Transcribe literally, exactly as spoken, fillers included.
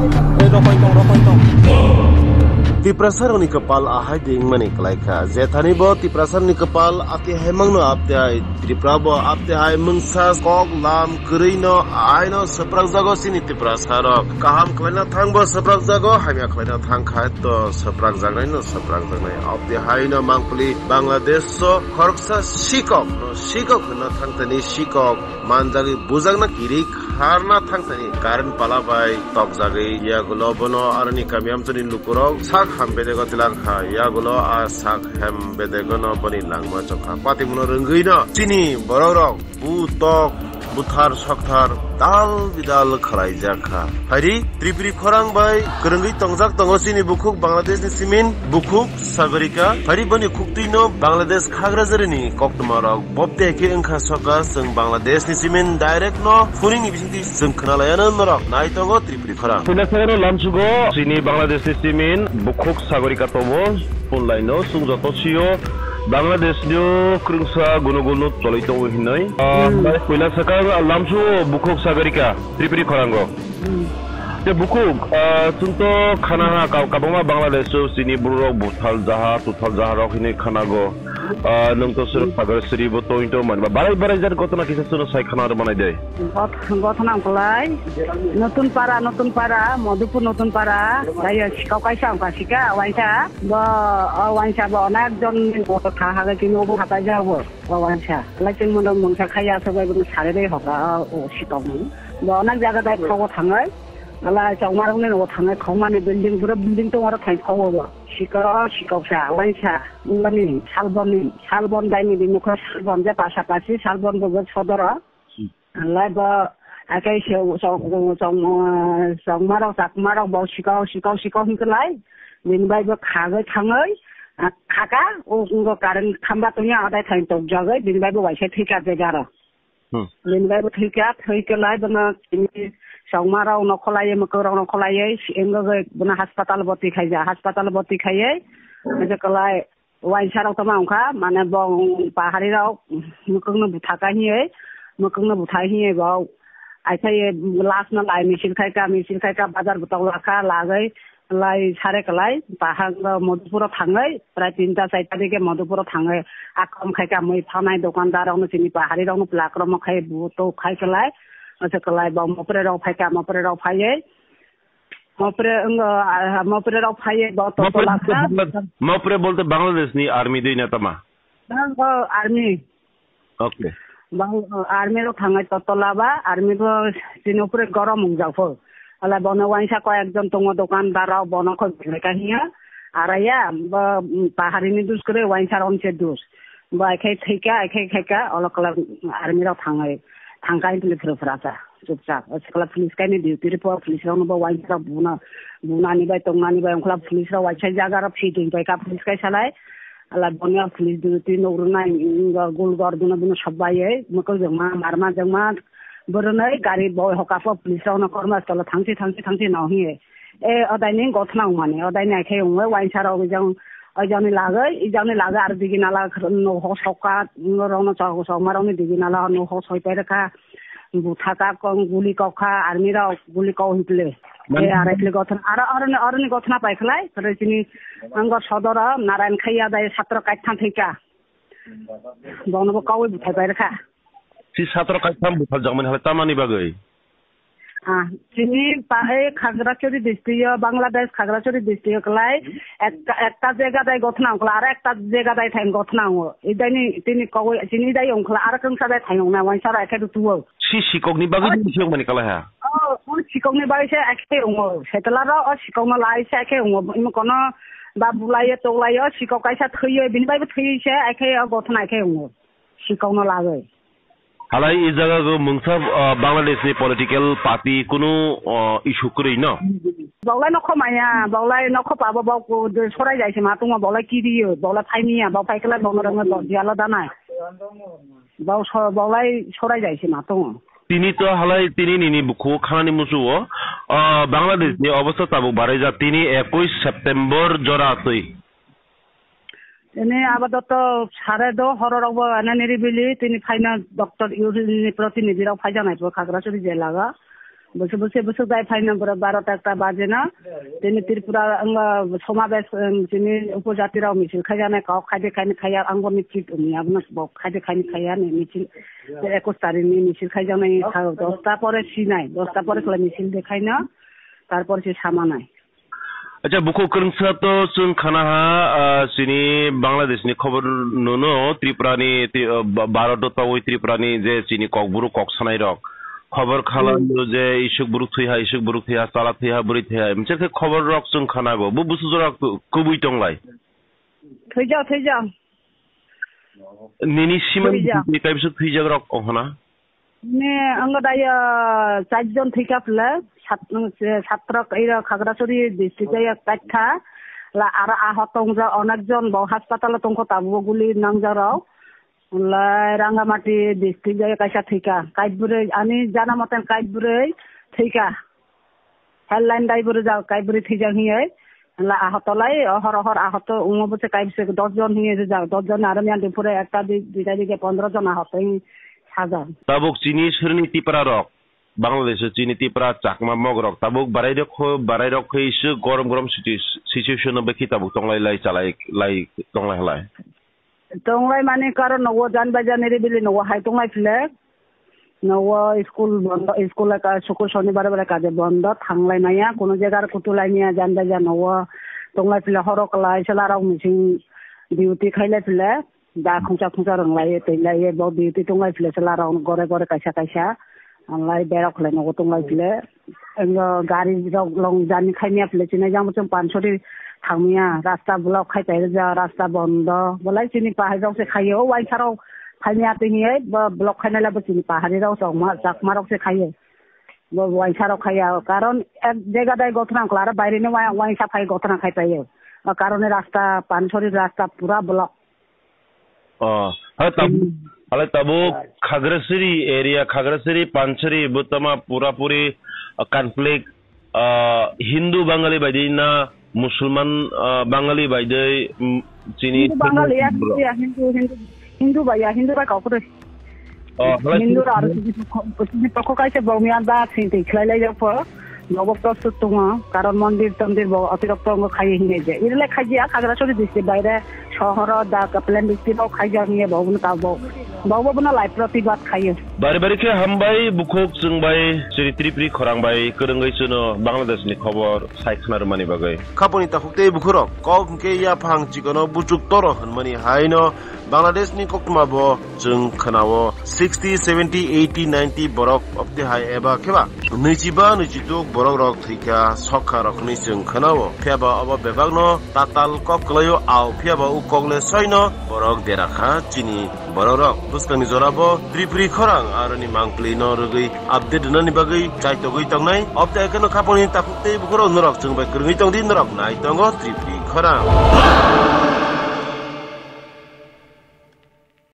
Oi, rokoi tong, rokoi tong. Tiprasarokni kwpal ahai de wngmani kwlaikha. Jethani bo Tiprasarokni kwpal ati hai mangno apte hai Tripura bo apte hai mungsa kok lam kwrwi no aino swprak jago chini Tiprasarok. Kaham khlaina thang bo swprak jago, hamya khlaina thang kha to swprak jaknai no swprak jaknai. Apte hai no mangpili Bangladesh o khoroksa sikok no sikok hwnna thang thani sikok manjagwi bujakna kiri kharna thangthani current pala bai tokjagwi yagulo bono aroni kami amchani lukurok sak ham bedego tilang kha. Yagulo a sak hem bedegono boni langma chokha. Patimuno rwngwi no chini borokrok bu tok buthar sokthar dal bidal khwlaijak kha. Phaidi Tripuri khorang bai kwrwngwi tongjak tongo chini bukhuk Bangladeshni simin bukhuk Sagorika. Phaidi boni khuktwi no Bangladesh khagra jarini koktwma rok bobte khe wngkha soka chwng Bangladesh ni simin direct no phuring ni bisingtwi chwng khwnalaiano norok nai tongo Tripuri khorang. Puila sagaro lamsugo chini Bangladesh ni simin bukhuk Sagorika tongo. Punlai no chwng joto sio Bangladesh ni kwrwngsa gunugul no toloi tongo hinoi. Ah, Hmm. Puila sakang lamsugo bukhuk Sagorika Tripuri khorango. Hmm. Te bukhuk, ah, chwng to khana ha ka-, kabangma Bangladesh o chini borok buthal jaha, tuthal jaha rok hinui khanago. Ah, nwng to suru Hmm. Sagar siri bo tong to mani ba barai barai jar gotona kisa suru sai khana rw manai de. Got-, gotona wngkhlai, Notun Para, Notun Para, Madhupur Notun Para, dai sikau kaisa wngkha sika, waisa, bo, o waisa bo onek jon ni bo tha hagai kini obo hatai jago, o waisa. Lai chwng mono mungsa khaiya, sobai bo sari dai hoka, o, o sikau ni. Bo onek jaga dai khogo thangai, ala chongma rok ni nogo thangai, khongmani building, pura building tong aro thai khogo bo. Sikau, sikau sa, waisa, wngmani, salbon ni, salbon dai ni bini mokhe salbon je pasapasi, salbon bo sodoro. Lai bo, akai se chong, chong, chongmarok, chakmarok bo sikau, sikau, sikau hinklai. Bini bai bo khagwi thangwi, ah, khaka, o, ngo current khamba tongya, adai thani tokjagwi, bini bai bo waisa thwika jegaro. Hmm. Bini bai bo thwika, thwiklai bono chini chongmarok nokholai, mwkwngrok nokholai, si-, wngwi bono hospital boti khaija, hospital boti khaiwi, jekwlai, Waisa rok tama wngkha, mane bo pahari rok mwkang no butha ka hiye, mwkang no butha hiye bo. Aisa ye last no lai misil khai ka, misil khai ka, bazar butok lakha, lagwi lai sare kwlai, pahang Madhupuro thangwi, prai tinta chaita dike Madhupuro thangwi, akom khai ka, mui phanai dokandar rok no chini pahari rok no plak rok no khai buto khai kwlai, acha kwlai bo mopre rok phai ka, mopre rok phaiwi, Mopre, wng, ah, mopre rok phaiwi bo to Mopre tola bolte kha. Bangla-, mopre bolte Bangladesh ni army dei na tama? Bang, oh, army. Okay. Bang, oh, army rok thangai to tola ba, army bo chini upre gorom wng jak pho. Ala bono waisa koi ekjon tongo dokandar rok bono kho belai ka hiya. Araya, bo, mm, pahari ni dus kre waisa ron se dus. Bo akhai thaika, akhai khaika, olo kala army rok thangai. Thangkai tuli phuru phuru sa. Chupchap. O sikla police kaini duty ri po, police rok no bo waisa rok buna, bunani bai tongnani bai ongkla police rok waisa jaga rok phi dui bai ka police kai salai. Ala bonya police duty no rwnai, mm, gul gor duna duna sobai ye, mokol jengma, marma jengma, borwnai gari boi hoka po police rok no korma tolo thangsi thangsi thangsi no hiye. E, odai ni gothna wngmani, odai ni akhai wngwi waisa rok ijang, ijang ni lagwi, ijang ni lagwi aro digi nala no hok soka, rok no chok sok ma rok ni digi nala no hok soi pai rwkha. Buthaka kong guli kokha, army rok guli kok hinkle. Mani- E, arai kle gothna, aro, aro ni, aro ni gothna pai khlai, aro chini ang sodoro Narayan Khaiya dai satro kaitham thika. Bono bo kawi buthai pai rwkha. Si satro kaitham buthal jangmani halai tamani bagwi? Ah, chini pa, e, Khagrachari district o, Bangladesh Khagrachari district o kwlai, ekta, ekta jega dai gothna ongkla, aro ekta jega dai thai gothna ongo. Idai ni, tini kogoi, chini dai ongkla, aro kengsa dai thai ongna, waisa ro ekhe rutuo. Si sikok ni bagwi Ah. ni siyok mani kalai ha? Oh, oh, sikok ni bagwi se ekhe ongo. Setela ro, oh, sikok no lai se ekhe ongo. Imo kono ba bulai ye, toklai ye, oh, sikok kaisa thwi ye, bini bai bo thwi se ekhe, oh, gothna ekhe ongo. Sikok no lagwi. Halai i jaga go mungsa, ah, Bangladesh ni political party kunu, ah, issue kwrwi no? Bolai no khomaya, bolai no khopa bo bo ku de sorai jai se ma tungo bolai kiri yo, bolai phai miya, bo phai kala bo rang bo dialo danai. Bo so bolai sorai jai se ma tungo. Tini to halai tini nini bukhu khanani musu o, ah, Bangladesh ni obostha tabuk barai ja tini ekush September jora twi. Ini abadoto sare do hororokbo ene niribili tini phaina doctor unit ni protinidhi rok phaijaknai bo Khagrachari jelaga. Bwswk bwswk bwswk dai phaina borok baro ta ekta baje na. Tini Tripura wngkha somabesh, um, tini upojati rok misil khaijaknai kok khaide khaini khaiya ang bo nichit wngya abono bo khaide khaini khaiya ni misil. Te ekush tarik ni misil khaijaknai sa dosta pore sinai, dosta pore khlai misil de khaina, tarpor se samanai. Acha, bukhuk kwrwngsa to chwng khana ha, ah, chini Bangladesh ni khobor nono, Tripura ni, Tri-, ah, Ba-, Bharat o tawi Tripura ni je chini kokburu kok sanai rok. Khobor khala Hmm. yo je isuk buruk thwi ha, isuk buruk thwi ha, chala thwi ha, bwrwi thwi ha. Mchar khe khobor rok chwng khana go. Bu busu jora ku-, kubui tong lai. Thwijak, thwijak. Nini sima Thwijak. Ni kaibsu thwijak rok ong hana? Ne, ang da ya, char jon thwikha phle, sat-, satro kaira Khagrachari district ya kaitha, la ara ahot tongjak onek jon bo hospital o tongkho tabuk guli nangjak rok, lai Rangamati district ya kaisa thwikha, kaibwrwi, ani jana moten kaibwrwi thwikha. Headline dai bo rijak, kai bwrwi thwijak hinwi. La ahot lai, ohor ohor ahot wngo bwse kai bwse dos jon hinwi rijak, dos jon aro miyang diphure ekta di, duita dige pondro jon ahot wng sajak. Tabuk chini srini Tipra rok, Bangladesh chini Tipra Chakma Mog rok, tabuk barai rok kho, barai rok khe isu gorom gorom situ-, situation no bekhi tabuk tonglai lai chalai lai tonglai halai. Tonglai mani karon nogo jan bai jan ri bili nogo hai tonglai phle. Nogo school bondo, school ka sukul shonibar bai kaje bondo thanglai maya. Kuno jagar kutu lai maya jan bai jan nogo tonglai phle horo klai sela rok mising duty khailai phle. Da khungsa khungsa ronglai tei lai bo duty tonglai phle sela rok gore gore kaisa kaisa. Lai berok khlai nogo tonglai phle. Engo gari rok long jani khaimya phle chinai jang bwchwng Pansori thangmya rasta block khai pai rijak rasta bondo bolai chini pahari rok se khaio o waisa rok khaimya tini bo block khainai bo chini pahari rok chokma chakma rok se khaio bo waisa rok khaiya karon ek jega dai gothna klar baire ni wa-, waisa phai gothna khai paio o karone rasta Pansori rasta pura block. Oh, hai tab-, Hmm. Halai tabuk Khagrasiri area, Khagrasiri, Pansari, butama purapuri, uh, conflict, uh, Hindu Bangali baidai na Musulman, uh, Bangali baidai, mm, chini Hindu Bangali ya, bro. Ya, Hindu, Hindu, Hindu bai ya, Hindu bai kok kore. Oh, halai Hindu aro chini pokho, chini pokho kaisa bau miya da sing tei khlai lai jak pho. Nogo prostuk tongo, karon mondir tondir bo otirokto wngo khai hinwi je. Irilai khai ya Khagrasuri district baire sohoro da Kaplan district rok khai jak hinwi bo obono ta bo. Bo obono lai protibad khaio. Bari bari khe hambai bukhuk chwng bai chiri Tripuri khorang bai kwrwngwi chwno Bangladesh ni khobor sai khna rwmani bagwi. Khaponi takhuk tei bukhurok kok hwnkhe yaphang chikono buchuk toro hwnmani haino Bangladesh ni koktwma bo chwng khwnao sixty, seventy, eighty, ninety borok obte hai eba kheba nwichiba nwichituk borok rok thwikha sokha rok hwnwi chwng khwnao. Phiyaba obo bebakno tatal kok kwlaio ao phiyaba o kokle soino borok dera kha chini borok rok. Bwskangni jorabo Tripuri khorang aroni mangpli no rwgwi update rwnani bagwi chaitogwi tongnai. Obte kheno khaponi takhuk tei bukhurok norok chwng bai kwrwngwi tongdi norok nai tongo Tripuri khorang.